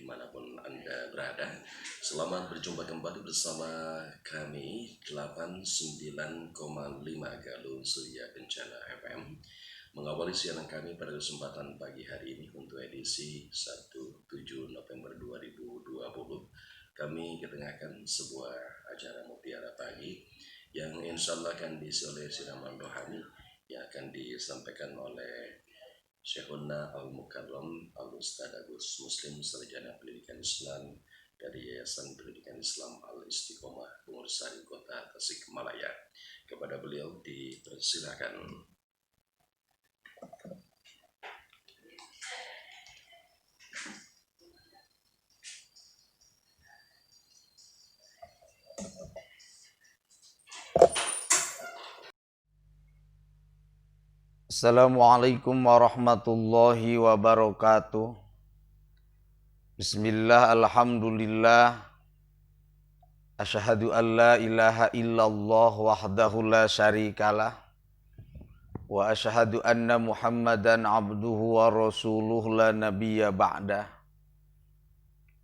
dimanapun Anda berada. Selamat berjumpa kembali bersama kami 89,5 Galuh Surya Kencana FM. Mengawali siaran kami pada kesempatan pagi hari ini untuk edisi 1 7 November 2020. Kami ketengahkan sebuah acara Mutiara Pagi yang insya Allah akan diisi oleh siraman rohani yang akan disampaikan oleh Syekhuna Al-Mukarram Al-Ustaz Agus Muslim, Sarjana Pendidikan Islam dari Yayasan Pendidikan Islam Al-Istiqomah Bungursari, Kota Tasikmalaya. Kepada beliau dipersilakan. Assalamualaikum warahmatullahi wabarakatuh. Bismillah, alhamdulillah. Asyhadu an la ilaha illallah wahdahu la syarikalah. Wa asyhadu anna Muhammadan abduhu wa rasuluh la nabiyya ba'dah.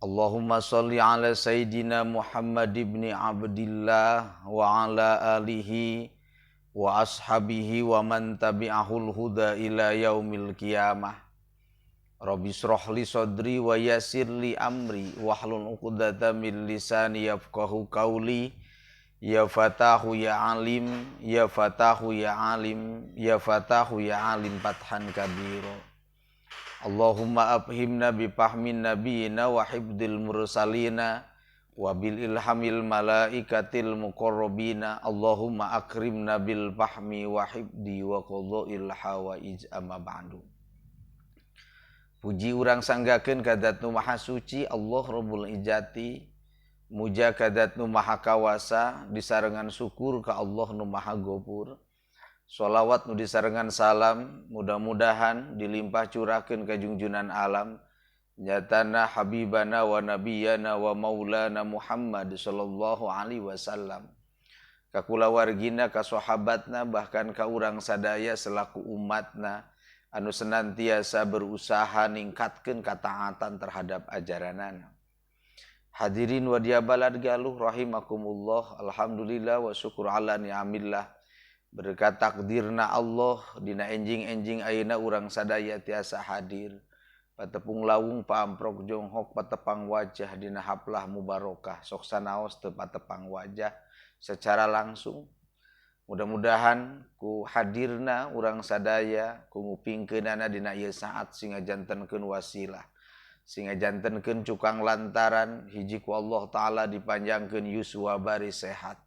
Allahumma salli ala Sayyidina Muhammad ibni Abdillah wa ala alihi wa ashabihi wa man tabi'ahul huda ila yaumil qiyamah. Rabbi shrah li sadri wa yassir li amri wahlul 'uqdatam min lisani yafqahu qawli. Ya fatahu ya alim, ya fatahu ya alim, ya fatahu ya alim fathan kabira. Allahumma afhimna bi fahmin nabiyina wa hibdil mursalina wa bil ilhamil malaikatil muqarrabina. Allahumma akrimna bil fahmi wa hibdi wa qadha'il hawaij amma ba'du. Puji urang sanggakeun ka Dat Nu Maha Suci Allah Rabbul Izzati, muja ka Dat Nu Maha Kawasa, disarengan syukur ka Allah Nu Maha Gopur. Sholawat nu disarengan salam mudah-mudahan dilimpah curahkeun ka junjunan alam nyatana habibana wa nabiyana wa maulana Muhammad sallallahu alaihi wasallam, ka kulawargina, ka sahabatna, bahkan ka urang sadaya selaku umatna anu senantiasa berusaha ningkatkeun kataatan terhadap ajaranana. Hadirin wa diabalad Galuh rahimakumullah. Alhamdulillah wa syukur ala ni'amillah. Berkat takdirna Allah dina enjing-enjing ayeuna urang sadaya tiasa hadir. Patepung lawung paamprok jonghok patepang wajah dina haplah mubarokah. Sok sanaos teu patepang wajah secara langsung. Mudah-mudahan ku hadirna urang sadaya ku ngupingkeunana dina ieu saat sehingga jantenkeun wasilah, sehingga jantenkeun cukang lantaran hiji ku Allah Ta'ala dipanjangkeun yuswa bari sehat,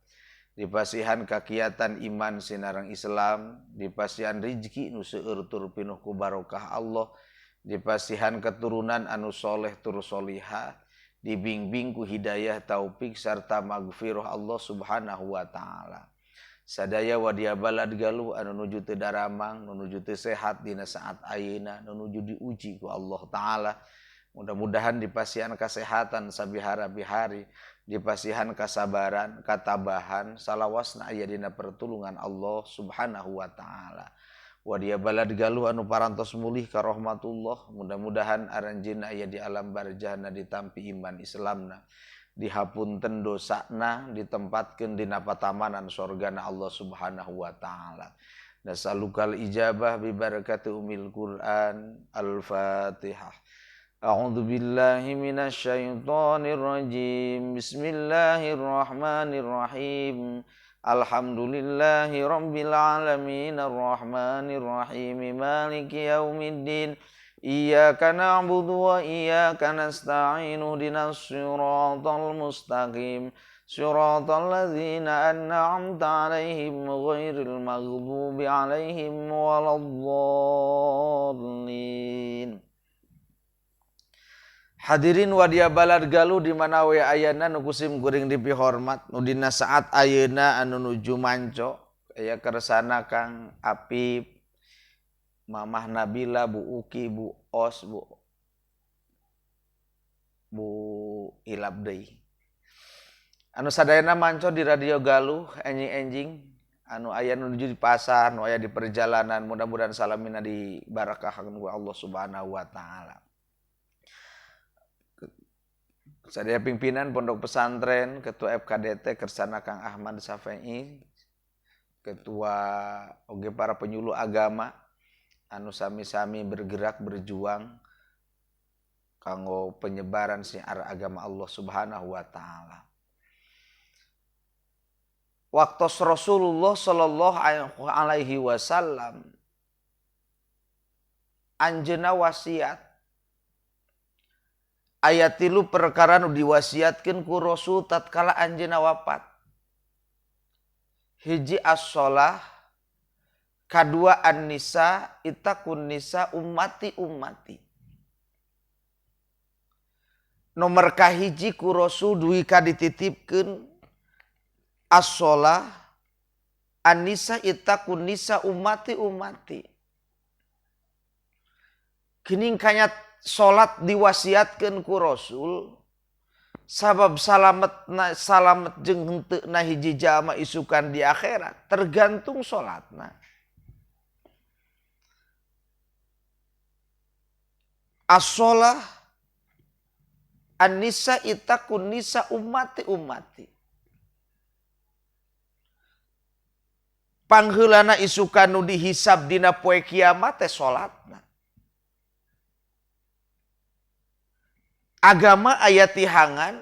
dipasihan kakiatan iman sinareng Islam, dipasihan rizki nu seueur tur pinuh ku barokah Allah, dipasihan keturunan anu soleh tur solihah, dibimbing ku hidayah taufik sarta magfirah Allah Subhanahu wa Ta'ala. Sadaya wadia balad Galuh anu nuju teu daramang, nu nuju teu sehat dina saat ayeuna, nu nuju diuji ku Allah Ta'ala. Mudah-mudahan dipasihan kesehatan sabihara-bihari, dipasihan kasabaran, katabahan, salawasna aya dina pertulungan Allah Subhanahu wa Ta'ala. Wadia balad Galuh anu parantos mulih ka rahmatullah, mudah-mudahan aranjeunna aya di alam barjahna ditampi iman Islamna, dihapunten dosana, ditempatkeun dina patamanan sorgana Allah Subhanahu wa Ta'ala. Nasalukal ijabah bi barakati umil Quran. Al-Fatihah. A'udzu billahi minasyaitonir rajim. Bismillahirrahmanirrahim. Alhamdulillahi rabbil alamin arrahmanir rahim maliki yaumiddin. Iyyaka na'budu wa iyyaka nasta'in ihdinas siratal mustaqim siratal ladzina an'amta 'alaihim ghairil maghdubi 'alaihim waladdallin. Hadirin wadia balad Galuh di mana we ayana nu kusim kuring dipihormat, nu dina saat ayeuna anu nuju manco aya kersana Kang Apip, Mamah Nabila, Bu Uki, Bu Os, Bu Ilap deui. Anu sadayana manco di Radio Galuh enjing-enjing anu aya nuju di pasar, nu aya di perjalanan, mudah-mudahan salamina dibarakahan ku Allah Subhanahu wa Ta'ala. Sadaya pimpinan pondok pesantren, ketua FKDT kersana Kang Ahmad Safei, ketua oge para penyuluh agama anu sami-sami bergerak berjuang kanggo penyebaran syiar agama Allah Subhanahu wa taala. Waktu Rasulullah sallallahu alaihi wasallam anjeunna wasiat, aya 3 perkara nu diwasiatkeun ku Rasul tatkala anjeunna wafat. Hiji as-shalah, kadua an-nisa, ittaqun nisa ummati ummati. Nomor kahiji ku Rasul duwi ka dititipkeun as-shalah, an-nisa, ittaqun nisa ummati ummati. Geuning kanya salat diwasiatkeun ku Rasul sabab salametna salamet jeung henteuna hiji jalma isukan di akhirat tergantung salatna. As-shalah, an-nisa, ittaqun nisa ummati ummati. Pangheulana isukan nu dihisab dina poe kiamat teh salatna. Agama aya tihangan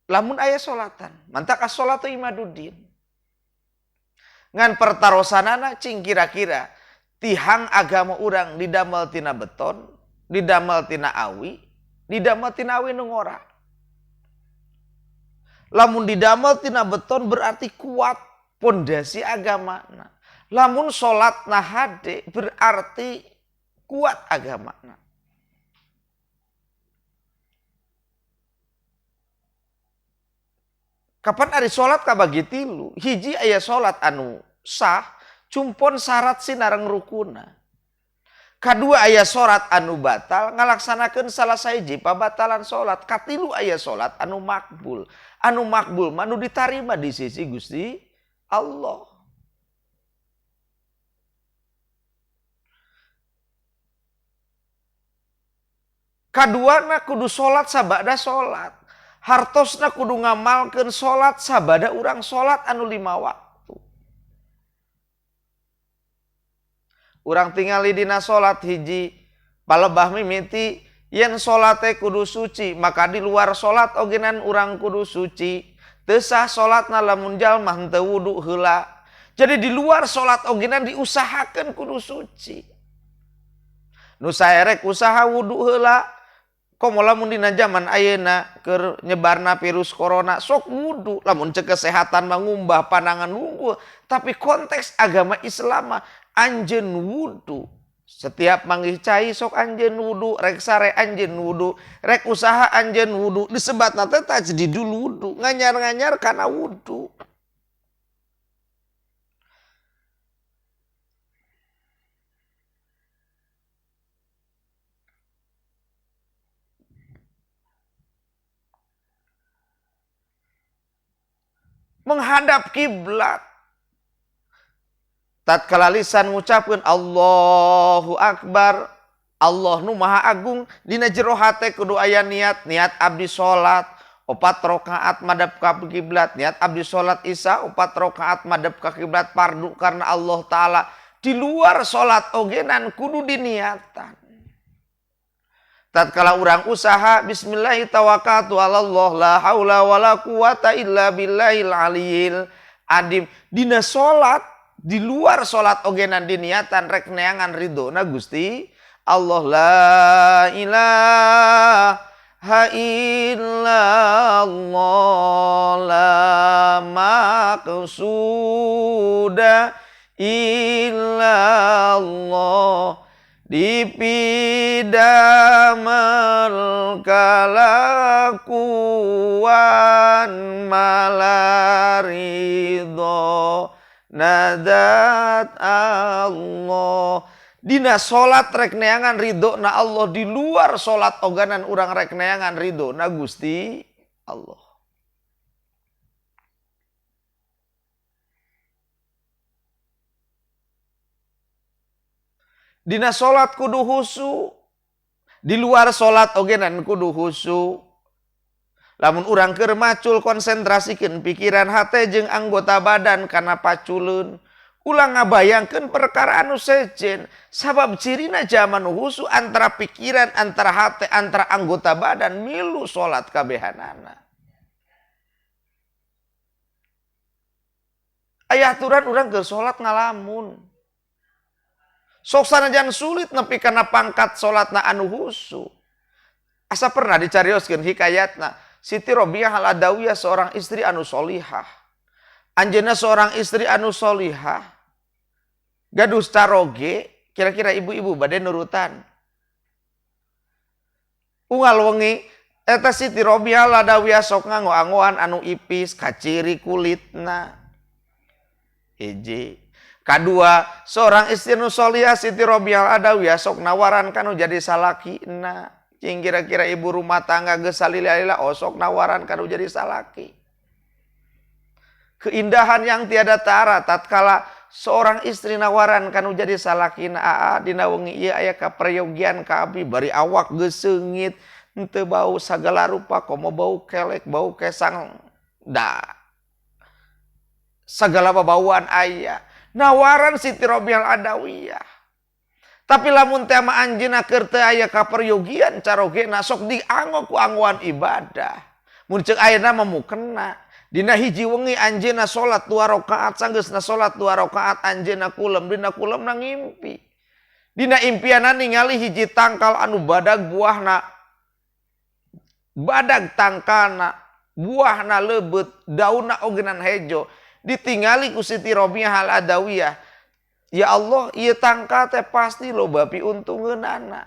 lamun aya solatan. Mantak as-sholatu imaduddin. Ngan pertarosanana cing kira-kira tihang agama urang didamel tina beton, didamel tina awi, didamel tina awi nu ngora. Lamun didamel tina beton berarti kuat pondasi agamana. Lamun solatna hade berarti kuat agamana. Kapan ari salat kabagi 3, hiji aya salat anu sah, cumpon syarat sinareng rukuna. Kadua aya salat anu batal, ngalaksanakeun salah sahiji pabatalan salat. Katilu aya salat anu makbul. Anu makbul mah nu ditarima di sisi Gusti Allah. Kaduana kudu salat sabada salat. Hartosna kudu ngamalkeun salat sabada urang salat anu 5 waktu. Urang tingali dina salat hiji palebah mimiti yen salate kudu suci, maka di luar salat ogenan urang kudu suci. Teu sah salatna lamun jalma henteu wudu heula. Jadi di luar salat ogenan diusahakeun kudu suci. Nu saerek usaha wudu heula. Komo lamun dina zaman ayeuna keur nyebarna virus corona sok wudu, lamun cek kesehatan mah ngumbah panangan wungkul, tapi konteks agama Islam mah anjeun wudu. Setiap manggih cai sok anjeun wudu, rek sare anjeun wudu, rek usaha anjeun wudu, disebatna teh tajdidul wudu, nganyar-nganyar kana wudu. Menghadap kiblat. Tatkala lisan ngucapkeun Allahu Akbar, Allah nu Maha Agung, dina jero hate kudu aya niat, niat abdi salat 4 rakaat madhep ka kiblat, niat abdi salat isya 4 rakaat madhep ka kiblat fardu karena Allah taala. Di luar salat ogenan kudu diniatan. Tatkala urang usaha bismillahi tawakkaltu 'alallah la haula wala quwata illa billahil aliyil adim. Dina salat, di luar salat ogenan diniatan rek neangan ridhona Gusti Allah. La ilaha illallah la maqsuda illallah dipidamel kalakuan malaridho nadat Allah. Dina salat rek neangan ridho na Allah, di luar salat oganan urang rek neangan ridho na Gusti Allah. Dina salat kudu husu, di luar salat ogenan kudu husu. Lamun urang keur macul konsentrasikeun pikiran hate jeung anggota badan kana paculeun. Ulah ngabayangkeun perkara anu sejen, sabab cirina zaman husu antara pikiran, antara hate, antara anggota badan milu salat kabehanana. Aya aturan urang keur salat ngalamun. Sok sanajan sulit nepi kana pangkat salatna anu husu. Asa pernah dicarioskeun hikayatna Siti Robiah Al-Adawiyah seorang istri anu solihah. Anjeunna seorang istri anu solihah. Gaduh caroge, kira-kira ibu-ibu bade nurutan. Unggal wengi eta Siti Robiah Al-Adawiyah sok nganggo-anggoan anu ipis kaciri kulitna. Hiji. Kadua, seorang istri anu solihah Siti Robiah Al-Adawiyah sok nawaran kanu jadi salakina. Cing kira-kira ibu rumah tangga geus salila-lila osok nawaran kanu jadi salaki. Keindahan yang tiada tara tatkala seorang istri nawaran kanu jadi salakina, aa dina wengi ieu aya kaprayogian ka abi bari awak geus seungit henteu bau sagala rupa komo bau kelek bau kesang da sagala babauan aya. Nawaran Siti Robiah Al-Adawiyah. Tapi lamun teh mah anjeunna keur teu aya kaperyogian carogena sok dianggo ku anggoan ibadah. Mun ceuk ayeuna mah mukena. Dina hiji wengi anjeunna salat 2 rakaat, sanggeusna salat 2 rakaat anjeunna kulem, dina kulemna ngimpi. Dina impianna ningali hiji tangkal anu badag buahna. Badag tangkalna, buahna leubeut, daunna ogenan hejo. Ditingali ku Siti Robiah Al-Adawiyah. Ya Allah, ieu tangkal teh pasti loba piuntungeunana.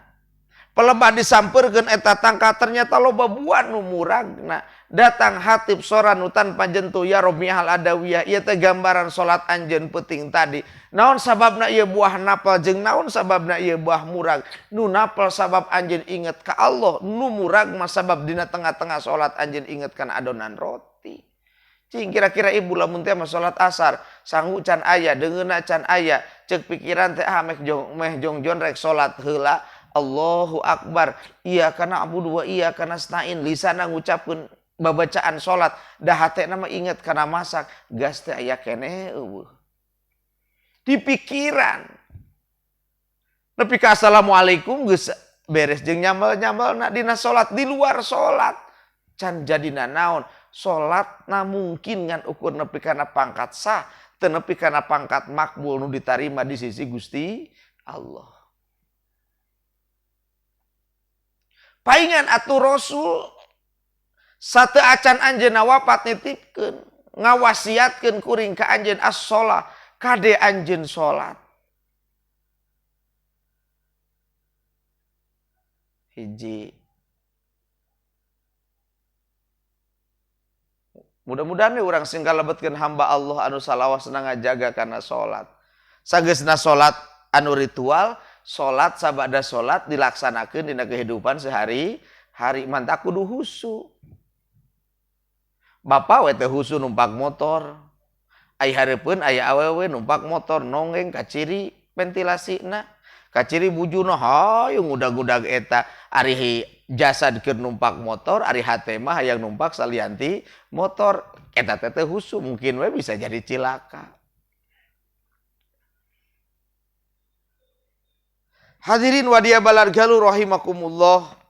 Pelebah disampeurkeun eta tangkal ternyata loba buah nu muragna. Datang hatib sora nu tanpa jentuh, ya Robiah Al-Adawiyah, ieu teh gambaran salat anjeun peuting tadi. Naon sababna ieu buah napal jeung naon sababna ieu buah murag? Nu napal sabab anjeun inget ka Allah, nu murag mah sabab dina tengah-tengah salat anjeun inget kana adonan roti. Cing kira-kira ibu lamun teh mah salat asar, sanggu can aya, deungeunna can aya, ceuk pikiran teh ah meh jongjon rek salat heula. Allahu akbar. Iyyaka na'budu wa iyyaka nasta'in. Lisana ngucapkeun babacaan salat, da hatena mah inget kana masak, gas teh aya keneh eueuh. Di pikiran. Nepi ka assalamualaikum geus beres jeung nyambel-nyambelna dina salat, di luar salat. Can jadina naon? Salat na mungkin ngan ukur nepi kana pangkat sah, teu nepi kana pangkat makbul nu ditarima di sisi Gusti Allah. Paingan atuh Rasul sate acan anjeunna wafat nitipkeun, ngawasiatkeun kuring ka anjeun as-shalah, kade anjeun salat. Hiji. Mudah-mudahan we urang sing kalebetkeun hamba Allah anu salawasna ngajaga kana salat. Sageusna salat anu ritual, salat sabada salat dilaksanakeun dina kehidupan sehari-hari mantak kudu husu. Bapak we teh husu numpak motor. Ai hareupeun aya awewe numpak motor nonggeng kaciri ventilasina, kaciri bujuna hayu ngudag-ngudag eta ari jasad keur numpak motor, ari hate mah hayang numpak salianti motor. Eta teh teu husu, mungkin we bisa jadi cilaka. Hadirin wadia balargalu rahimakumullah.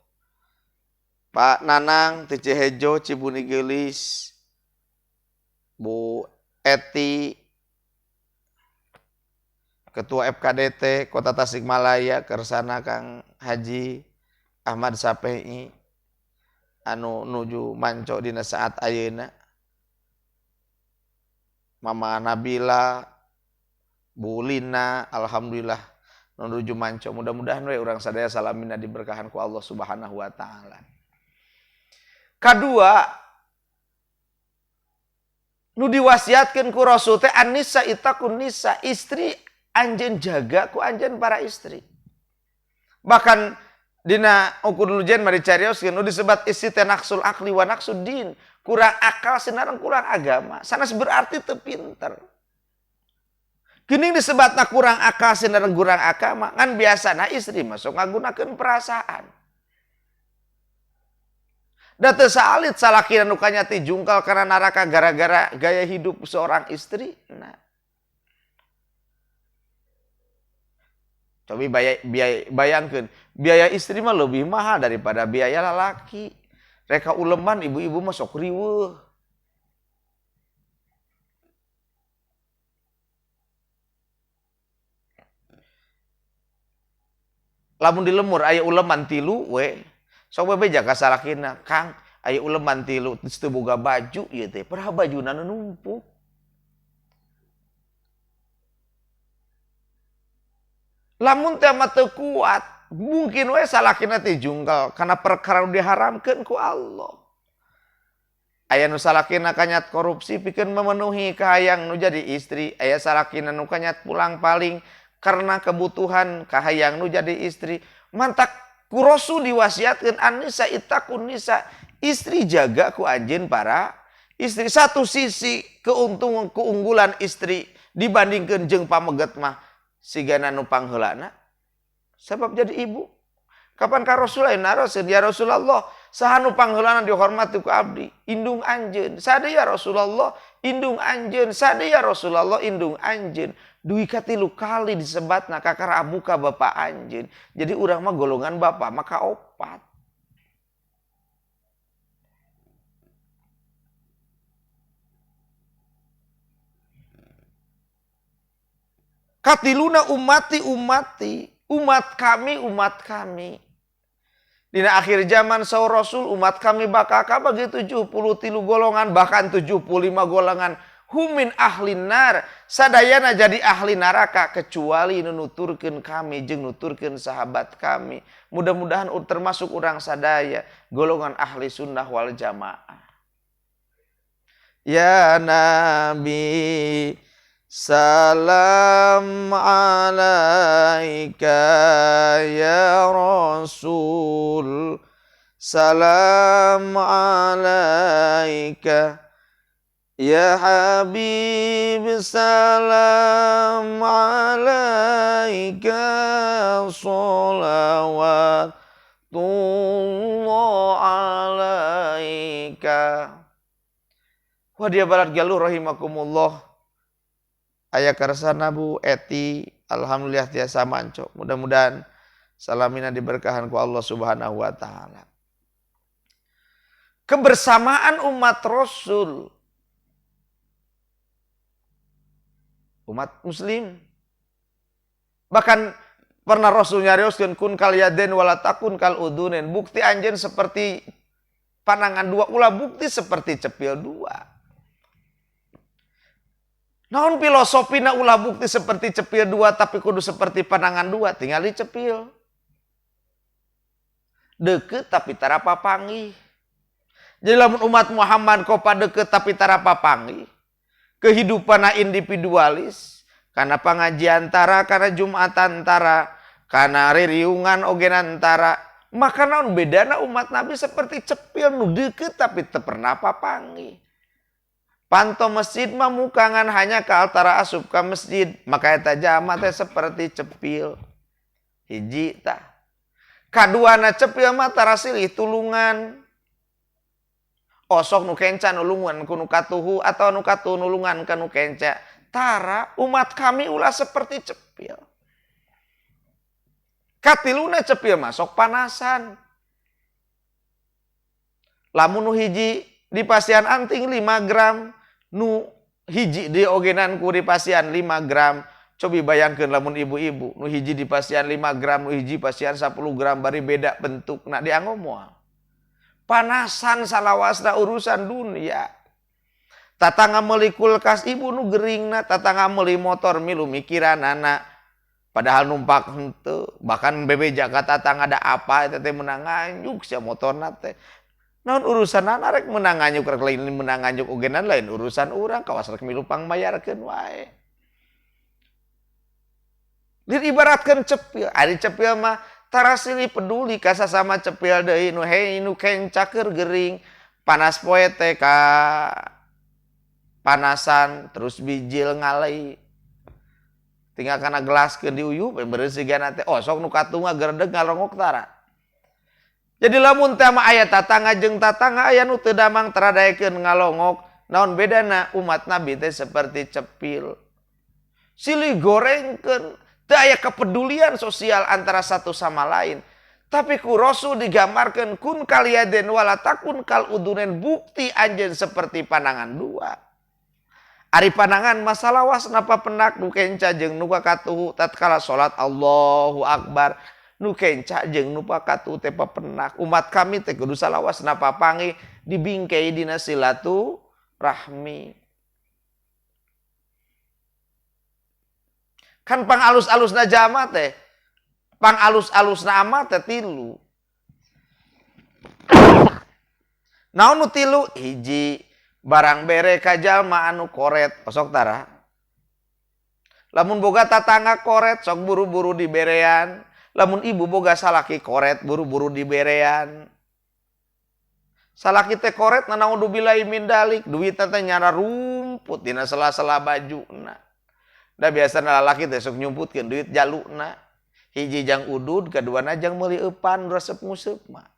Pak Nanang ti Cihejo Cibuni Geulis, Bu Eti Ketua FKDT Kota Tasikmalaya, kersana Kang Haji Ahmad Sapei anu nuju manco dina saat ayeuna, Mama Nabila, Bu Lina, alhamdulillah nuju manco. Mudah-mudahan we urang sadaya salamina diberkahan ku Allah Subhanahu wa taala. Kadua nu diwasiatkeun ku Rasul teh an-nisa ittaqun nisa, istri anjeun jaga ku anjeun para istri. Bahkan dina ukur lujen mari carioskeun nu disebat istri teh naqsul akli wa naqsud din, kurang akal sinareng kurang agama. Sanes berarti teu pinter. Geuning disebatna kurang akal sinareng kurang agama, ngan biasana istri mah sok ngagunakeun perasaan. Da teu saalit salakina nu kanyati jungkal kana neraka gara-gara gaya hidup seorang istri. Nah. Cobi bayangkeun, biaya istri mah lebih mahal daripada biaya lalaki. Reka uleman ibu-ibu mah sok riweuh. Lamun di lemur aya uleman 3 we. Sok bebeja ka salakina, Kang, aya uleman 3 geus teu boga baju ieu teh. Padahal bajuna nu numpuk. Lamun teh mah teu kuat, mungkin we salakina teh jungkal kana perkara nu diharamkeun ku Allah. Aya nu salakina kanyat korupsi pikeun memenuhi kahayang nu jadi istri, aya salakina nu kanyat pulang paling karena kebutuhan kahayang nu jadi istri. Mantak ku Rasul diwasiatkeun an-nisa ittaqun nisa, istri jaga ku anjeun para istri. Satu sisi keuntungan keunggulan istri dibandingkeun jeung pameget mah sigana nu pangheulana sebab jadi ibu. Kapan ka Rasul lain naroseun, ya Rasulullah, saha nu pangheulana dihormati ku abdi? Indung anjeun. Sade ya Rasulullah, indung anjeun. Sade ya Rasulullah, indung anjeun. Duwi ka 3 kali disebatna kakara abuka bapa anjeun. Jadi urang mah golongan bapa maka 4. Katiluna umati umati, umat kami umat kami. Dina akhir zaman saur Rasul umat kami bakal kabagi 73 golongan, bahkan 75 golongan. Humin ahli nar, sadayana jadi ahli neraka kecuali nu nuturkeun kami jeung nuturkeun sahabat kami. Mudah-mudahan termasuk urang sadaya golongan ahli sunnah wal jamaah. Ya Nabi salam alaika ya Rasul, salam alaika ya Habib, salam alaika sholawatullah alaika. Wah dia barat galuh rahimakumullah. Aya karsana Bu Eti, alhamdulillah tiasa manco. Mudah-mudahan salamina diberkahan ku Allah Subhanahu wa taala. Kebersamaan umat Rasul, umat muslim. Bahkan pernah Rasul nyarioskeun kun kal yaden wala takun kal udunen. Bukti anjeun seperti panangan dua, ulah bukti seperti cepil dua. Naon filosofina ulah bukti seperti cepil dua tapi kudu seperti panangan dua, tinggal dicepil. Deket tapi tara papanggih. Jadi lamun umat Muhammad kopa deket tapi tara papanggih. Kehidupan individualis, karena pengajian tara, karena jumatan tara, karena ririungan ogenan tara, maka naon bedana umat Nabi seperti cepil nu deket tapi teu pernah papanggih. Panto masjid mah mukangan hanya ka altara asup ka masjid, maka eta jama teh seperti cepil. Hiji tah. Kaduana cepil mah tara silih tulungan. Osok nu kenca nulungan ku nu katuhu atau nu katuhu nulungan ka nu kenca. Tara umat kami ulah seperti cepil. Katiluna cepil mah sok panasan. Lamun nu hiji di pasian anting 5 gram, nu hiji di ogenan ku di pasian 5 gram. Cobi bayangkeun lamun ibu-ibu nu hiji di pasian 5 gram, nu hiji pasian 10 gram, bari beda bentukna dianggo moal. Panasan salawasna urusan dunia. Tatangga meuli kulkas ibu nu geringna, tatangga meuli motor milu mikiranana. Padahal numpak henteu, bahkan bebeja ka tatangga ada apa eta teh meunang nganyuk sia motorna teh. Naon urusan anak rek meunang nganyuk rek lain meunang nganyuk ogenan lain urusan urang kawas rek milu pangmayarkeun wae. Diibaratkeun cepil, ari cepil mah tara silih peduli ka sasama cepil deui nu hei nu kenca keur gering, panas poe teh ka panasan terus bijil ngalei. Tinggal kana gelaskeun diuyup beureuh sigana teh osok nu katunga gerdeg ngarongok tara. Jadi lamun teh mah aya tatangga jeung tatangga aya nu teu damang taradaekeun ngalongok, naon bedana umat Nabi teh seperti cepil. Silih gorengkeun, teu aya kepedulian sosial antara satu sama lain. Tapi ku Rasul digambarkeun kun kaliaden wala takun kal udunen, bukti anjeun seperti pandangan dua. Ari pandangan masalah was napa penak nu kenca jeung nu kakatuhu tatkala salat Allahu Akbar. Nu kenca jeung nu pakatuhu teh papenak. Umat kami teh kudu salawas napa panggih dibingkei dina silaturahmi. Kan pangalus-alusna jama teh, pangalus-alusna ama teh tilu. Naon nu tilu? Hiji, barang bere ka jalma anu koret, osok tara. Lamun boga tatangga koret, sok buru-buru diberean. Lamun ibu boga salaki koret, buru-buru diberean. Salaki teh koret nanaudzubillahi min dalik, duitna teh nyara rumput dina sela-sela bajuna. Da biasana lalaki teh sok nyumputkeun duit jalukna. Hiji jang udud, kaduana jang meuli eupan resep nguseup mah.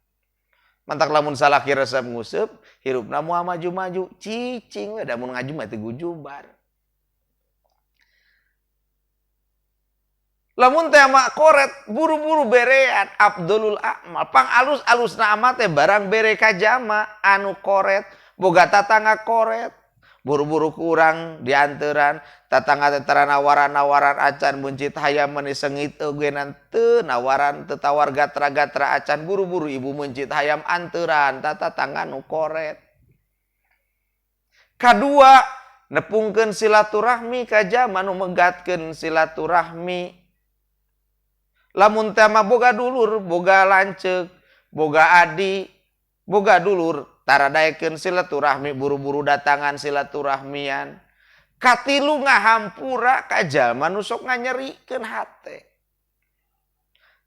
Mantak lamun salaki resep nguseup, hirupna moal maju-maju, cicing we da mun ngaju mah teu gujubar. Lamun teh mah koret buru-buru berean abdulul amal. Pang alus-alusna ama teh barang bere ka jama anu koret, boga tatangga koret. Buru-buru kurang dianteran, tatangga teh tara nawaran-nawaran acan buncit hayam meuni sengit eugenan teu nawaran teu tawar gatra-gatra acan buru-buru ibu mencit hayam anteran tatangga nu koret. Kadua nepungkeun silaturahmi ka jama nu megatkeun silaturahmi. Lamun teh mah boga dulur, boga lanceuk, boga adi, boga dulur, taradaekeun silaturahmi, buru-buru datangan silaturahmian. Katilu ngahampura ka jalma nu sok nganyerikeun hate.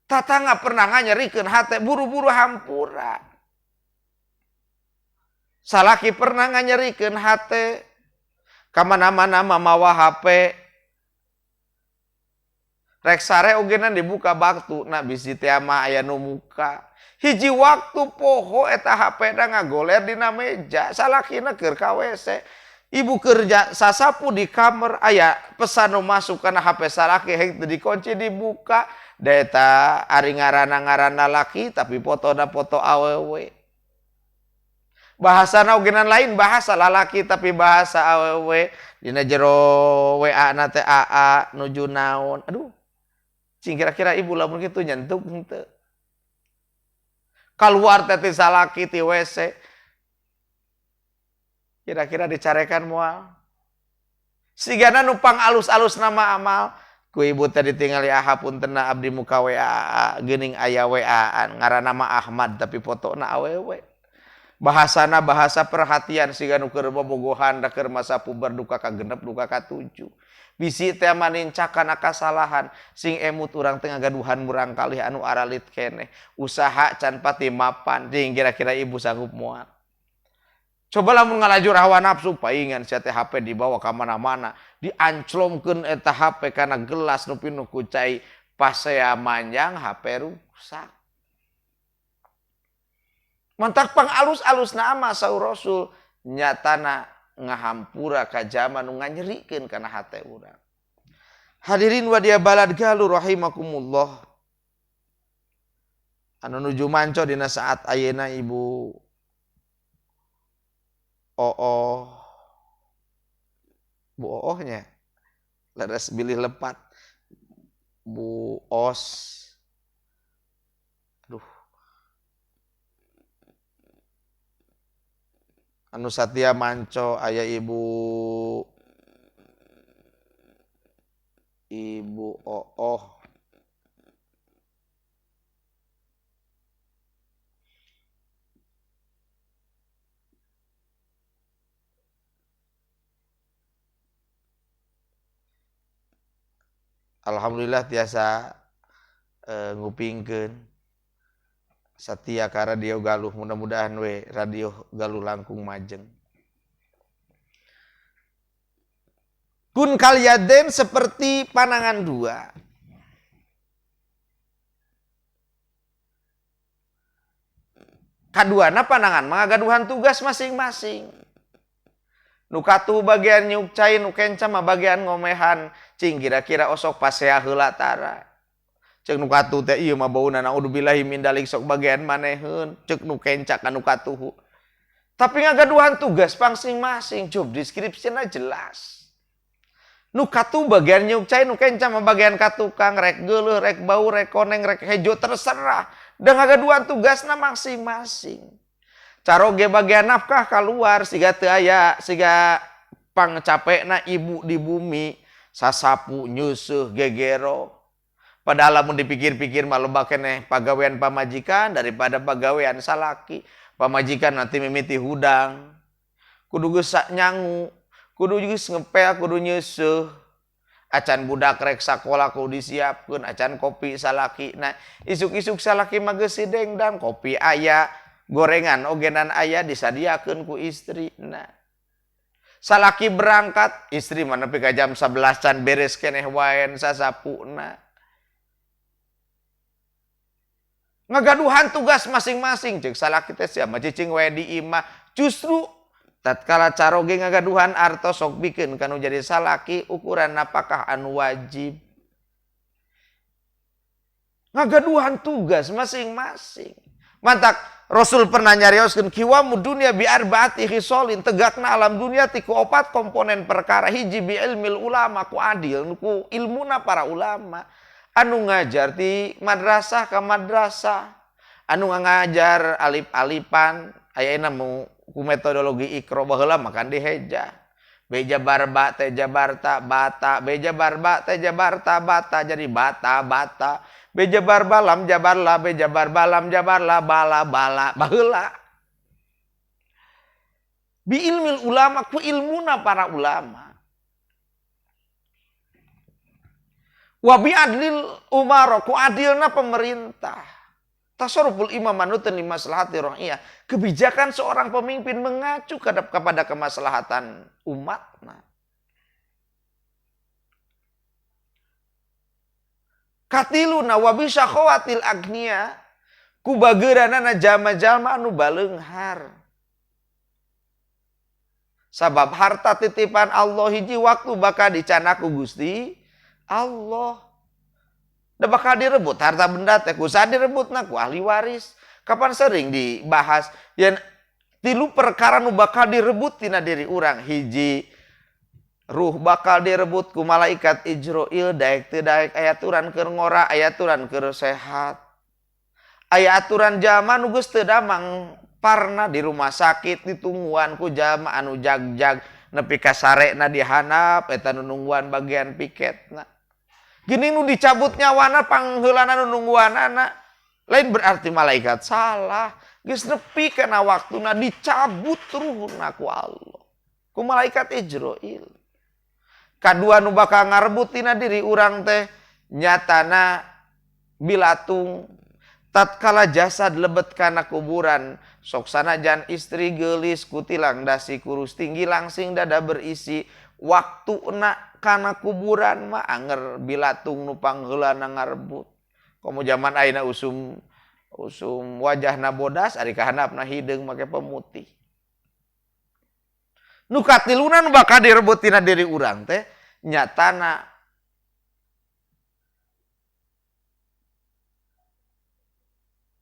Tatangga pernah nganyerikeun hate, buru-buru hampura. Salaki pernah nganyerikeun hate, ka mana-mana mawa HP. Rek sare ogenan dibuka baktu, na bisi teh mah aya nu muka. Hiji waktu poho eta HP na ngagoler dina meja, salakina keur ka WC. Ibu kerja sasapu di kamar aya pesan nu masuk kana HP salaki heng teu dikunci dibuka. Da eta ari ngaranna-ngaranna laki tapi fotona foto awewe. Bahasana ogenan lain bahasa lalaki tapi bahasa awewe. Dina jero WA na teh AA nuju naon. Aduh. Cing kira-kira ibu lamun kitu nyentuh henteu. Kaluar teh ti salaki ti WC. Kira-kira dicarekan moal. Sigana nu pangalus-alus nama amal ku ibu teh ditingali aha puntenna abdi muka WA geuning aya WA-an ngaranna mah Ahmad tapi fotona awewe. Bahasana bahasa perhatian siga nu keur bobogohan da keur masa puber duka ka 6 duka ka 7. Bisi teh manincakan kasalahan sing emut urang teh ngagaduhan murang kalih anu aralit keneh. Usaha can pati mapan jeung kira-kira ibu sanggup moal. Coba lamun ngalajur hawa nafsu paingan sia teh HP dibawa ka mana-mana, dianclomkeun eta HP kana gelas nu pinuh ku cai, pasea manjang HP rusak. Mantak pangalus-alusna ama saur Rasul nyatana ngahampura ka jama nu nganyerikeun kana hate urang. Hadirin wadia balad Galuh rahimakumullah. Anu nuju manco dina saat ayeuna ibu Oo Bu Oohnya leres bilih lepat Bu Os. Aduh. Anu satia manco aya ibu Ibu Ooh. Alhamdulillah tiasa ngupingkeun satia ka Radio Galuh, mudah-mudahan we Radio Galuh langkung majeng. Kun kalyaden seperti panangan dua. Kaduana panangan mangagaduhan tugas masing-masing. Nu katuh bagian nyuk cai, nu kenca mah bagian ngomehan. Cing kira-kira osok pasea heula tara. Cek nu katuh teh ieu mah bauna naudzubillahi min dalik sok bagian maneheun. Cek nu kenca ka nu katuh. Tapi ngagaduhan tugas masing-masing, job description-na jelas. Nu katuh bagian nyuk cai, nu kenca mah bagian katukang, rek geuleuh, rek bau, rek koneng, rek hejo terserah. Da ngagaduhan tugasna masing-masing. Caroge bagian nafkah keluar siga teu aya, siga pangcapekna ibu di bumi, sasapu nyeuseeh gegero. Padahal lamun dipikir-pikir mah loba keneh pagawean pamajikan daripada pagawean salaki. Pamajikan nanti mimiti hudang, kudu geus nyangu, kudu geus ngepel, kudu nyeuseuh. Acan budak rek sakola kudu disiapkeun, acan kopi salaki. Nah, isuk-isuk salaki mah geus sidengdang, kopi aya, gorengan ogenan aya disadiakeun ku istri. Nah, salaki berangkat, istri mah nepi ka jam 11 can beres keneh wae sasapuna. Ngagaduhan tugas masing-masing, cek salaki teh sia mah cicing wae di imah. Justru tatkala caroge ngagaduhan artos sok bikeun kanu jadi salaki ukuran napakah anu wajib. Ngagaduhan tugas masing-masing. Mantak Rasul pernah nyarioskeun kiwamu dunya bi arbaati khisalin, tegakna alam dunia ti ku opat komponen perkara. Hiji bi ilmil ulama, ku adil ku ilmuna para ulama. Anu ngajar di madrasah ka madrasah, anu ngajar alif-alifan, ayeuna mu ku metodologi Iqra baheula makan diheja. Beja barba teh jabarta bata, beja barba teh jabarta bata jadi bata bata. Beja barba lam jabarla, beja barba lam jabarla bala bala baheula. Bi ilmil ulama, ku ilmuna para ulama. Wa bi adlil umaro, ku adilna pemerintah. Tasarruful imam manutun li maslahati rakyat. Kebijakan seorang pemimpin mengacu kepada kemaslahatan umatna. Katiluna wa bi syakhawatil agnia, ku bageuranana jalma-jalma anu baleunghar. Sabab harta titipan Allah hiji waktu bakal dicanak ku Gusti Allah. Da bakal direbut harta benda teh kusaha direbutna ku ahli waris. Kapan sering dibahas yen tilu perkara nu bakal direbut tina diri urang. Hiji, ruh bakal direbut ku malaikat Ijroil, daek teu daek aya aturan keur ngora, aya aturan keur sehat. Aya aturan jalma nu geus teu damang parna di rumah sakit ditungguan ku jalma anu jag-jag nepi ka sarekna dihandap eta nu nungguan bagian piketna. Gini nu dicabut nyawana pangheulana nu nungguanana. Lain berarti malaikat salah, geus nepi kana waktuna dicabut ruhna ku Allah, ku malaikat Ijroil. Kadua nu bakal ngarebut tina diri urang teh nyatana bilatung tatkala jasad lebet kana kuburan, sok sanajan istri geulis kutilang dasi kurus tinggi langsing dada berisi, waktuna kana kuburan mah anger bilatung nu pangheulana ngarebut. Komo zaman ayeuna usum wajahna bodas ari kahandapna hideung make pemutih. Nu katiluna nu bakal direbut tina diri urang teh nyatana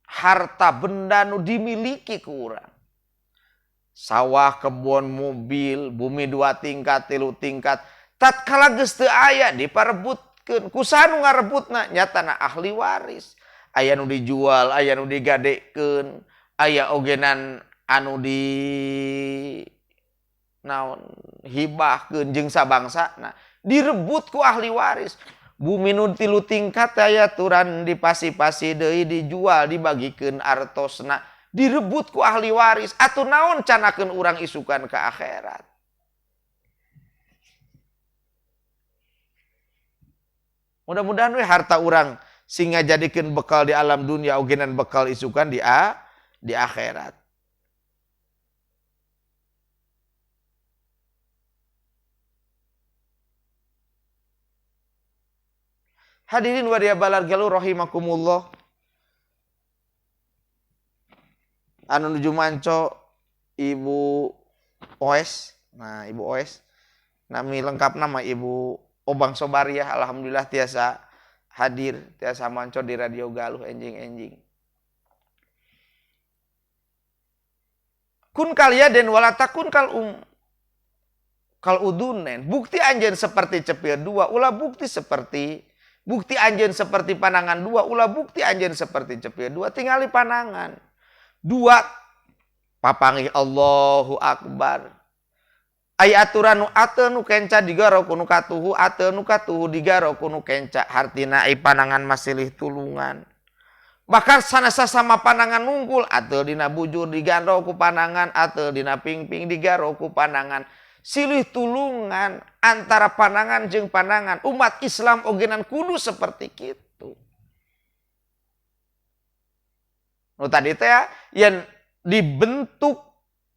harta benda nu dimiliki ku urang. Sawah, kebun, mobil, bumi 2 tingkat, 3 tingkat. Tatkala geus teu aya diparebutkeun. Kusaha nu ngarebutna? Nyatana ahli waris. Aya nu dijual, aya nu digadekeun, aya ogenan anu di naon hibahkeun jeung sabangsana. Direbut ku ahli waris. Bumi nu 3 tingkat aya aturan dipasi-pasi deui dijual dibagikeun artosna, direbut ku ahli waris. Atuh naon canakeun urang isukan ka akhirat. Mudah-mudahan we harta urang sing ngajadikeun bekal di alam dunia ogenan bekal isukan di akhirat. Hadirin waria balar galuh rahimakumullah. Anu nuju manco Ibu Oes. Nah, Ibu Oes nami lengkap nama Ibu Obang Sobariah, alhamdulillah tiasa hadir, tiasa manco di Radio Galuh enjing-enjing. Kun kaliaden wala takun kal kal udunen. Bukti anjeun seperti cepil dua, ulah bukti seperti bukti anjeun seperti panangan dua, ulah bukti anjeun seperti cepil dua, tingali panangan. Dua papanggih Allahu Akbar. Ai aturan nu ateu nu kenca digaro ku nu katuhu, ateu nu katuhu digaro ku nu kenca. Hartina ai panangan masilih tulungan. Bahkan sanasa sama panangan nungkul, ateu dina bujur digaro ku panangan, ateu dina pingping digaro ku panangan. Silih tulungan antara panangan jeung panangan. Umat Islam ogenan kudu seperti kitu. Nu tadi teh yen dibentuk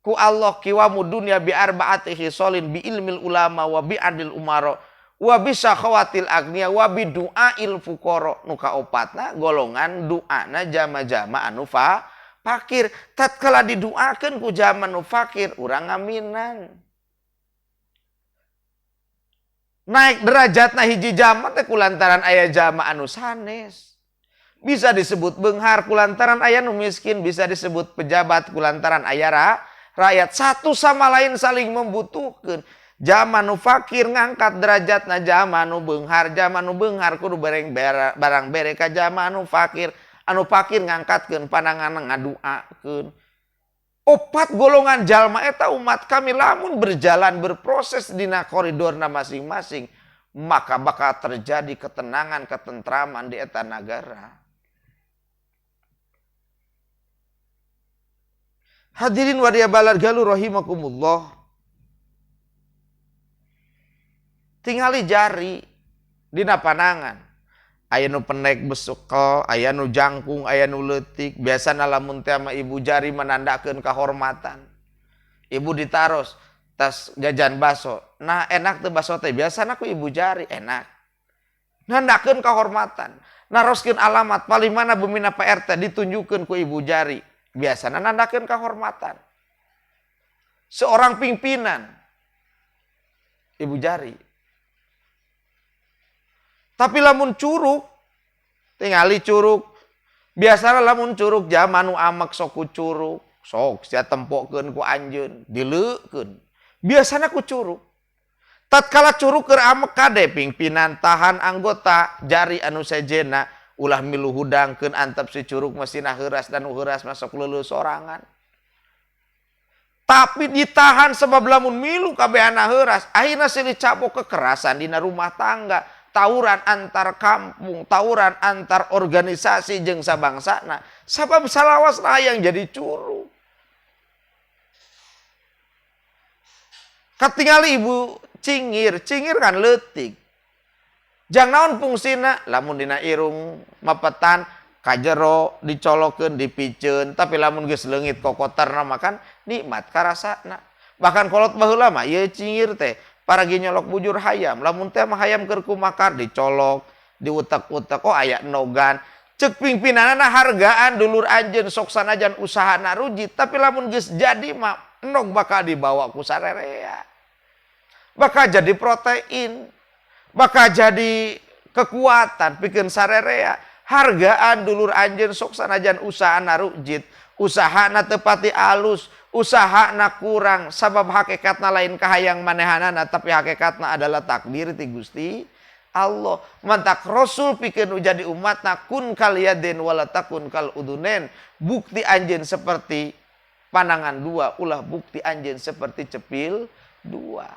ku Allah kiwamu dunya bi arbaati khisalin bi ilmil ulama wa bi adil umaro wa bi sakhawatil agniya wa bi du'ail fuqara. Nu kaopatna golongan du'ana jama-jama anu fakir. Tatkala diduakeun ku jama nu fakir urang ngaminan. Naik derajatna hiji jama teh kulantaran aya jama anu sanes. Bisa disebut beunghar kulantaran aya nu miskin, bisa disebut pejabat kulantaran aya rakyat. Satu sama lain saling membutuhkan. Jama nu fakir ngangkat derajatna jama nu beunghar, jama nu beunghar kudu bereng barang bere ka jama anu fakir, anu fakir ngangkatkeun pandangan ngaduakeun. Opat golongan jalma eta umat kami lamun berjalan berproses dina koridorna masing-masing, maka bakal terjadi ketenangan, ketentraman di eta nagara. Hadirin waria balar galuh rahimakumullah. Tingali jari dina panangan. Aya nu pendek besukel, aya nu jangkung, aya nu leutik. Biasana lamun teh sama ibu jari menandakeun kahormatan. Ibu ditaros tas jajan baso. Nah, enak teu baso teh? Biasana ku ibu jari enak. Nandakeun kahormatan. Naroskeun alamat paling mana bumina Pak RT ditunjukkeun ku ibu jari. Biasana nandakeun kahormatan. Seorang pimpinan ibu jari. Tapi lamun curug, tingali curug. Biasana lamun curug zaman nu amek sok ku curug, sok sia tempokeun ku anjeun, dileukeun. Biasana ku curug. Tatkala curug keur amek kade pimpinan tahan anggota jari anu sejena ulah milu hudangkeun antep si curug mesina heuras dan nu heuras masuk leuleus sorangan. Tapi ditahan sebab lamun milu kabehana heuras, akhirna silih cabok kekerasan dina rumah tangga, tawuran antar kampung, tawuran antar organisasi jeung sabangsana. Sabab salawasna yang jadi curug. Katingali ibu cingir, cingir kan leutik. Jang naon fungsina? Lamun dina irung mapetan kajero dicolokeun dipiceun, tapi lamun geus leungit kokoterna makan nikmat karasana. Bahkan kolot baheula mah ieu cingir teh paragi nyolok bujur hayam, lamun teh mah hayam keur kumakar dicolok, diutek-utek, oh aya enogan. Cek pimpinanana hargaan dulur anjeun sok sanajan usahana rujit, tapi lamun geus jadi mah enog bakal dibawa ku sarerea. Bakal jadi protein, bakal jadi kekuatan pikeun sarerea. Hargaan dulur anjeun sok sanajan usahana rujit, usahana teu pati alus, usahana kurang, sabab hakikatna lain kahayang manehanana, tapi hakikatna adalah takdir ti Gusti Allah. Mantak Rasul pikeun jadi umatna kun kal yadin wala takun kal udunen. Bukti anjeun seperti panangan dua, ulah bukti anjeun seperti cepil dua.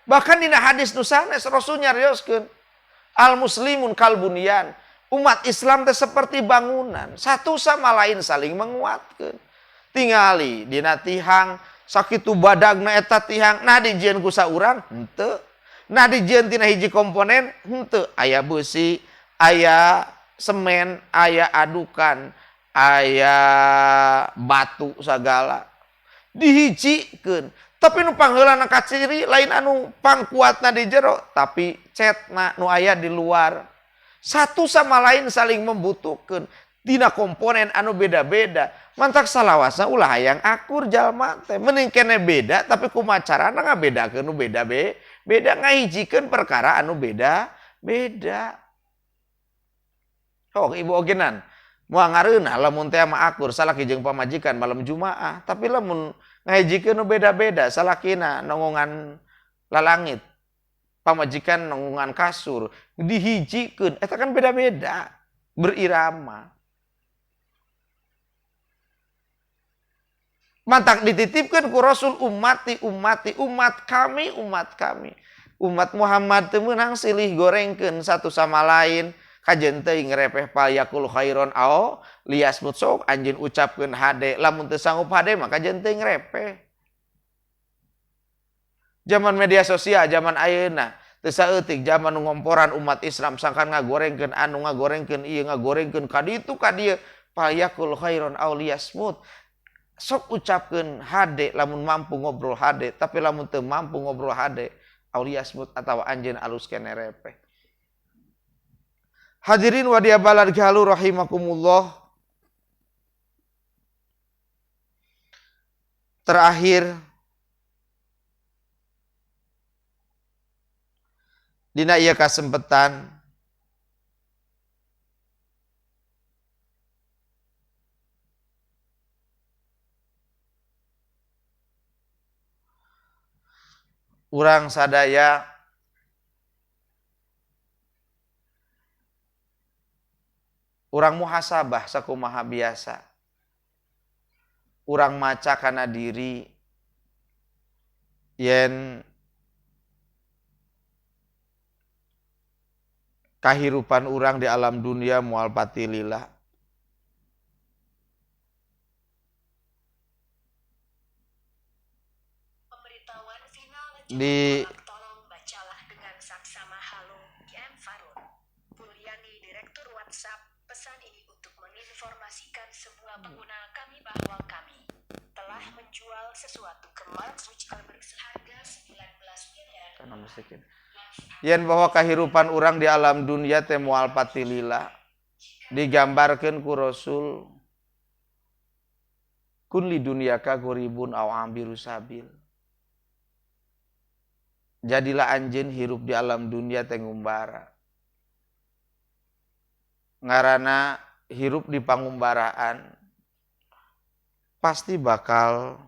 Bahkan dina hadis nu sanes Rasul nyarioskeun al muslimun kal bunyan. Umat Islam teh seperti bangunan, satu sama lain saling menguatkan. Tingali dina tihang sakitu badagna eta tihang, nah dijieun ku saurang henteu. Nah dijieun tina hiji komponen henteu, aya beusi, aya semen, aya adukan, aya batu sagala. Dihijikeun. Tapi nu pangheulana kaciri lain anu pangkuatna di jero, tapi cetna nu aya di luar. Satu sama lain saling membutuhkan. Tina komponen anu beda-beda. Mantak salawasna ulah hayang akur jalma teh. Mending kene beda tapi kumaha carana ngabedakeun nu beda beda ngahijikeun perkara anu beda beda. Sok ibu ogenan moal ngareunah lamun teh mah akur salaki jeung pamajikan malam Jumaah, tapi lamun ngahijikeun nu beda-beda salakina nongongan lalangit, pamajikan nongongan kasur, dihijikeun eta kan beda-beda, berirama. Mantak dititipkan ku Rasul ummati ummati umat kami umat kami. Umat Muhammad teu meunang silih gorengkeun satu sama lain. Kajen teuing ngrepeh payakul khairon ao liyasmut sok anjeun ucapkeun hade lamun teu sanggup hade maka kajen teuing ngrepeh. Zaman media sosial zaman ayeuna teu saeutik zaman nu ngomporan umat Islam sangkan ngagorengkeun anu ngagorengkeun ieu ngagorengkeun ka ditu ka dieu payakul khairon ao liyasmut. Sok ucapkeun hade lamun mampu ngobrol hade tapi lamun teu mampu ngobrol hade auliyasmut atawa anjeun alus kene repeh. Hadirin wadia balad galuh rahimakumullah. Terakhir dina ieu kasempetan urang sadaya urang muhasabah sakumaha biasa. Urang maca kana diri yen kahirupan urang di alam dunia moal patilila. Di tolong bacalah dengan saksama halo M Farul Pulyani Direktur WhatsApp. Pesan ini untuk menginformasikan semua pengguna kami bahwa kami telah menjual sesuatu ke Mark Zuckerberg seharga 19 miliar. Yen bahwa kahirupan urang di alam dunia teh moal patilila digambarkeun ku Rasul kun li dunyaka gharibun aw ambiru sabil. Jadilah anjeun hirup di alam dunia teh ngumbara. Ngarana hirup di pangumbaraan pasti bakal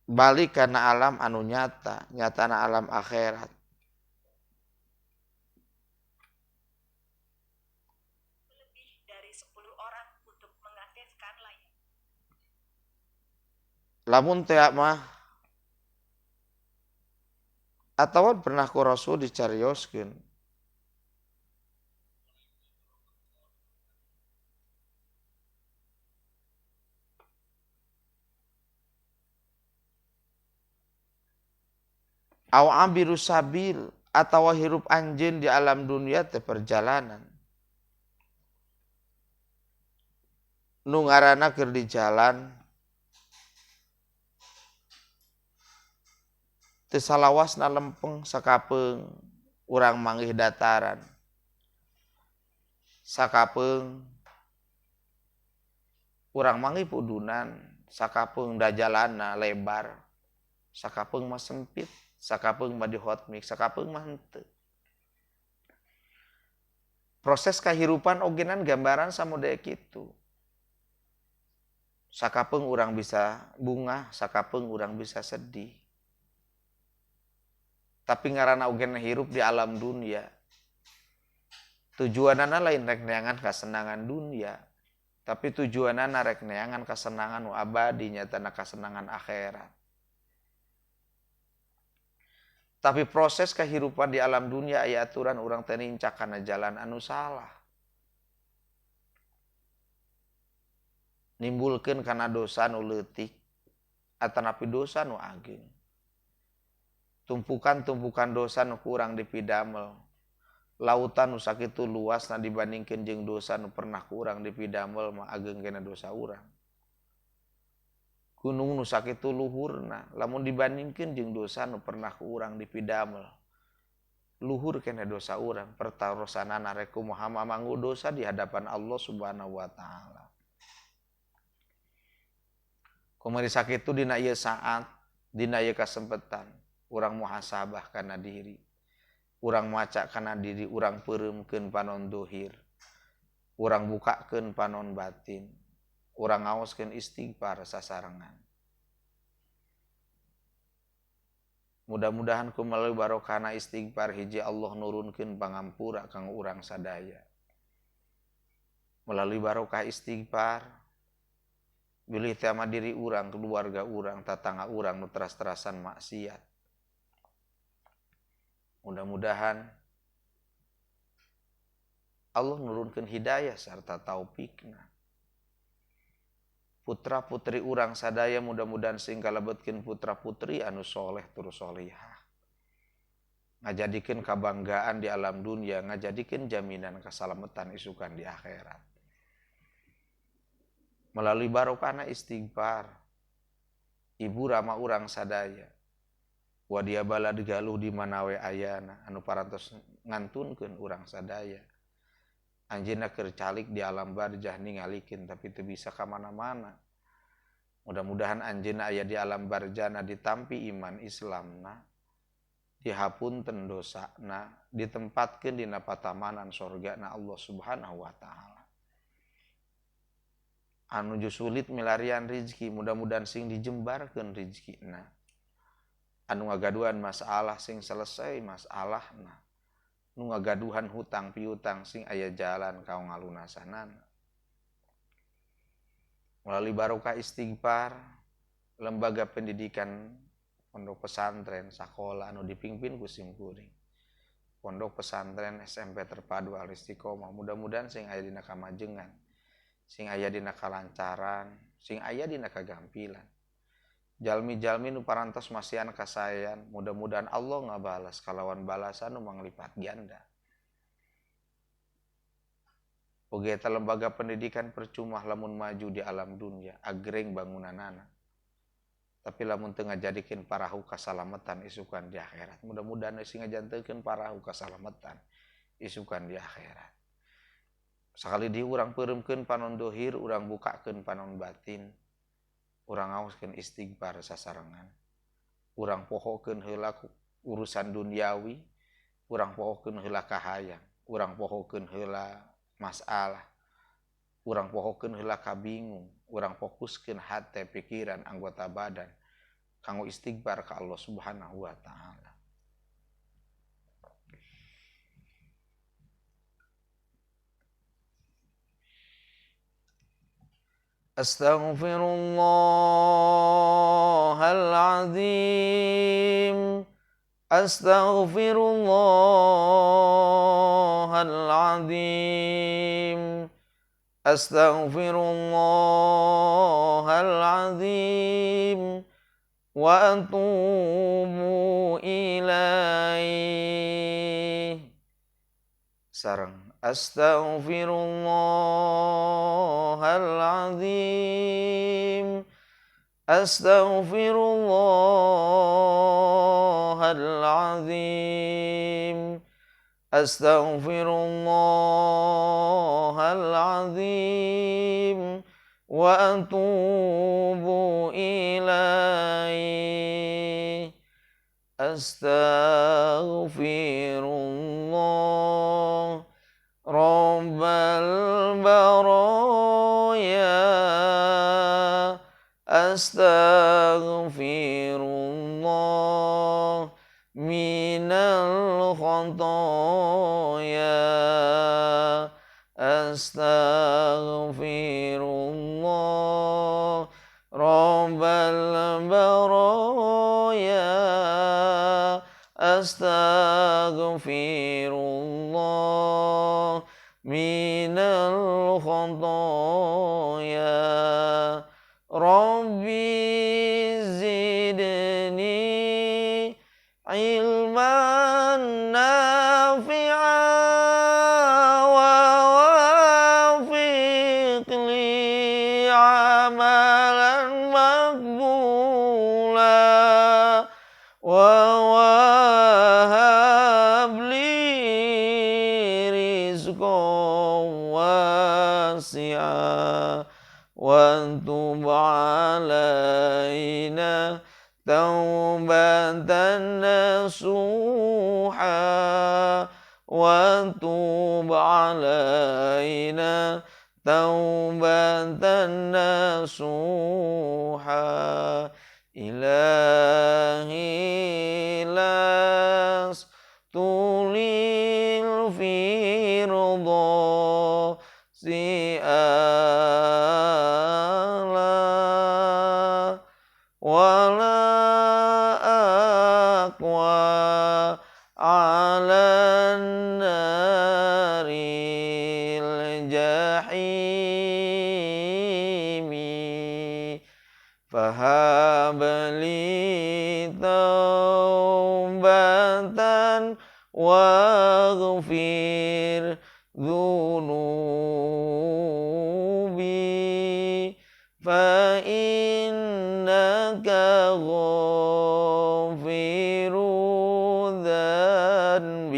balik karena alam anu nyata, nyatana alam akhirat. Lamun teh mah atawa pernah ku Rasul dicarioskeun. Aw abiru sabil atawa hirup anjeun di alam dunia teh perjalanan. Nu ngaranna keur di jalan teu salawasna lempeng sakapeung urang manggih dataran. Sakapeung urang manggih pudunan, sakapeung dajalana lebar, sakapeung mah sempit, sakapeung mah di hot mix, sakapeung mah henteu. Proses kahirupan ogenan gambaran samodaya kitu. Sakapeung urang bisa bungah, sakapeung urang bisa sedih. Tapi ngaranna oge hirup di alam dunia. Tujuanana lain rek neangan kasenangan dunia, tapi tujuanana rek neangan kasenangan nu abadi nyatana kasenangan akhirat. Tapi proses kehidupan di alam dunia aya aturan urang teh nincak kana jalan anu salah. Nimbulkeun kana dosa nu leutik atanapi dosa nu ageng. Tumpukan-tumpukan dosa nu kurang dipidamel. Lautan nu sakitu luasna dibandingkeun jeung dosa nu pernah kurang dipidamel mah ageng kena dosa urang. Gunung nu sakitu luhurna lamun dibandingkeun jeung dosa nu pernah ku urang dipidamel. Luhur kena dosa urang pertarosanana rek kumaha mamanggu dosa di hadapan Allah Subhanahu wa taala. Kumari sakitu dina ieu saat, dina ieu kasempetan, urang muhasabah kana diri. Urang maca kana diri, urang peureumkeun panon dohir. Urang bukakeun panon batin. Urang ngaoskeun istighfar sasarengan. Mudah-mudahan ku melalui barokahna istighfar hiji Allah nurunkeun pangampura kanggo urang sadaya. Melalui barokah istighfar bilih teh ama diri urang, keluarga urang, tatangga urang nu teras-terasan maksiat. Mudah-mudahan Allah nurunkeun hidayah sarta taufikna. Putra putri urang sadaya mudah-mudahan sing kalebetkeun putra putri anu soleh tur solihah. Ngajadikeun kabanggaan di alam dunia, ngajadikeun jaminan keselamatan isukan di akhirat. Melalui barokahna istighfar, ibu rama urang sadaya, wadia balad galuh di mana we ayana, anu parantos ngantunkeun urang sadaya. Anjeunna keur calik di alam barjah ningalikeun tapi teu bisa ka mana-mana. Mudah-mudahan anjeunna aya di alam barjana ditampi iman Islamna, dihapunten dosana, ditempatkeun dina patamanan sorgana Allah Subhanahu wa taala. Anu sulit milarian rizki mudah-mudahan sing dijembarkeun rizkina. Anu ngagaduhan masalah sing selesai masalahna. Nu ngagaduhan hutang piutang sing aya jalan kau ngalunasanana. Melalui barokah istighfar, lembaga pendidikan pondok pesantren sakola anu dipimpin ku simkuring. Pondok pesantren SMP Terpadu Al Istiqomah mudah-mudahan sing aya dina kamajengan, sing aya dina kalancaran, sing aya dina kagampilan. Jalmi-jalmi nu parantos masihan kasayan, mudah-mudahan Allah ngabalas kalawan balasan nu manglipat ganda. Oge eta lembaga pendidikan percuma lamun maju di alam dunia, agreng bangunanana. Tapi lamun teu ngajadikeun parahu kasalamatan isukan di akhirat. Mudah-mudahan sing ngajantenkeun parahu kasalamatan isukan di akhirat. Sakali di urang peureumkeun panon dohir, urang bukakeun panon batin. Urang ngaoskeun istighfar sasarengan. Urang pohokeun heula urusan duniawi, urang pohokeun heula kahayang, urang pohokeun heula masalah, urang pohokeun heula kabingung, urang fokuskeun hate, pikiran, anggota badan kanggo istighfar ka Allah Subhanahu wa taala. Astaghfirullahal azim, astaghfirullahal azim, astaghfirullahal azim wa atubu ilaih. Sareng astaghfirullahal azim, astaghfirullahal azim, astaghfirullahal azim wa atubu ilaih. Astaghfirullah Rabbal baraya, astaghfirullah minal khotoya, astaghfirullah Rabbal baraya, astaghfirullah minal khotoya. Rabbi zidni ilman nafi'a wa wafiq li amalan maqbula. رزقا واسعا وتب علينا توبة نصوحا وتب علينا توبة نصوحا إلهي لست للفردوس أعلى ولا أقوى على النار الجحيم فهب لي توبة واغفر ذنوبي فإنك غافر الذنب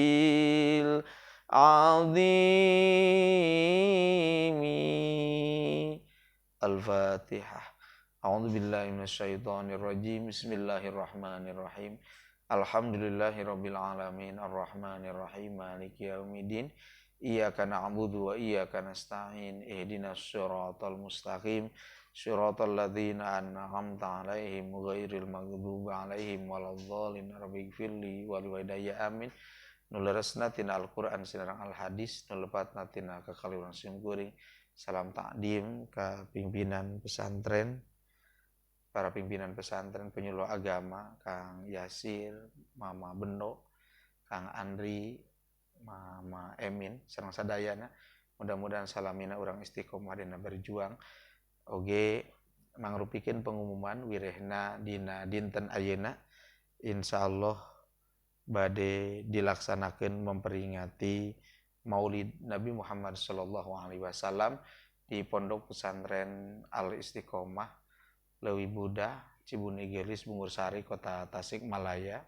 العظيم. Al-Fatihah. A'udzu billahi minasyaitonir rajim. Bismillahirrahmanirrahim. Alhamdulillahirabbil alamin arrahmanirrahim maliki yaumiddin. Iyyaka na'budu wa iyyaka nasta'in. Ihdinas siratal mustaqim. Siratal ladzina an'amta 'alaihim ghairil maghdubi 'alaihim waladdallin. Rabbighfirli wa liwalidayya amin. Nu leresna tina Al-Qur'an sinareng Al-Hadis, nu lepatna tina kakaliwuran sim kuring. Salam takdim ka pimpinan pesantren, para pimpinan pesantren penyuluh agama, Kang Yasir, Mama Bendo, Kang Andri, Mama Emin, sareng sadayana. Mudah-mudahan salamina urang istiqomah dina berjuang. Oge mangrupikeun pengumuman wirehna dina dinten ayeuna insyaallah bade dilaksanakeun memperingati Maulid Nabi Muhammad sallallahu alaihi wasallam di Pondok Pesantren Al Istiqomah Leuwi Buda, Cibuni Gelis, Bungursari, Kota Tasikmalaya.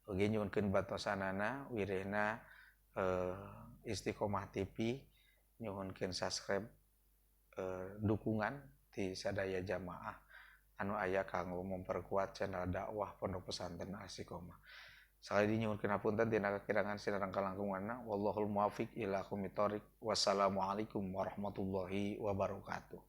Oge nyuhunkeun batosanana wirehna Istiqomah TV nyuhunkeun subscribe, dukungan ti sadaya jamaah anu aya kanggo memperkuat channel dakwah Pondok Pesantren Al Istiqomah. Sakali dinyuhunkeun hapunten tina kakirangan sinareng kalangkunganna. Wallahul muwaffiq ila aqwamit thoriq. Wassalamualaikum warahmatullahi wabarakatuh.